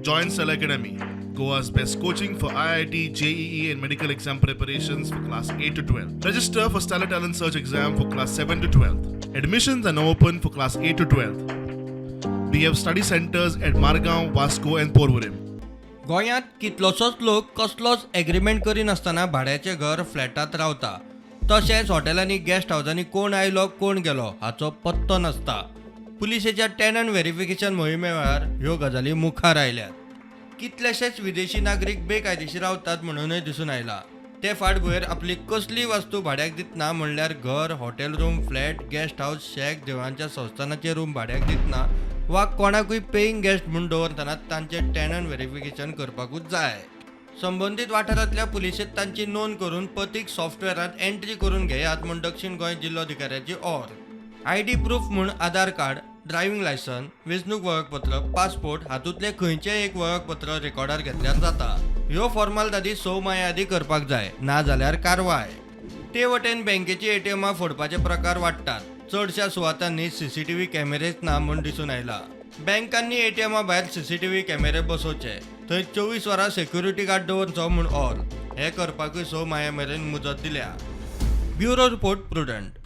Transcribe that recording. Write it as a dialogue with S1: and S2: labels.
S1: Join Stellar Academy, Goa's best coaching for IIT, JEE, and medical exam preparations for class 8 to 12. Register for Stellar Talent Search exam for class 7 to 12. Admissions are now open for class 8 to 12. We have study centers at Margaon, Vasco, and Porvorim.
S2: गोंयांत कितलोसोच लोक कसलोच agreement करिनासतना भाड्याचें घर फ्लॅटांत रावता. तशेंच हॉटेलांनी, गेस्ट हावजांनी कोण आयलो, कोण गेलो हाचो पत्तो नासता. पुलिसेच्या टेनंट व्हेरिफिकेशन मोहिमे वेळार ह्यो गजाली मुखार आयल्यात. कितलेशेच विदेशी नागरीक बेकायदेशीर रावतात म्हणूनय दिसून आयलां. ते फाटभुंयेर आपली कसलीय वस्तू भाड्याक दितना, म्हणल्यार घर, hotel room, flat, guest house, shack, देवळांच्या संस्थानाचे रूम भाड्याक दितना वा कोणाकूय पेईंग गेस्ट म्हूण दवरतना तांचें टेनंट व्हेरिफिकेशन करपाकूच जाय. संबंदीत वाठारांतल्या पुलिशेंत तांची नोंद करून पतीक सॉफ्टवेअरांत एंट्री करून घेयात म्हूण दक्षीण गोंय जिल्लोधिकाऱ्याची ऑर. आयडी प्रूफ म्हूण आधार कार्ड, ड्रायव्हिंग लायसन, वेंचणूक वळखपत्र, पासपोर्ट हातूंतलें खंयचेंय एक वळखपत्र रेकॉर्डार घेतल्यार जाता. ह्यो फॉर्मालिटी 6 म्हयन्यां आदीं करपाक जाय, नाजाल्यार कारवाय. ते वटेन बँकेची एटीएमां फोडपाचे प्रकार वाडटात. चडशा सुवातांनी सीसीटीव्ही कॅमेरेच ना म्हूण दिसून आयला. बँकांनी एटीएमा भायर सीसीटीव्ही कॅमेरे बसोवचे, थंय 24 वरां सेक्युरिटी गार्ड दवरचो म्हूण ऑर. हें करपाकूय 6 म्हयन्यां मेरेन मुजत दिल्या. Bureau report, prudent.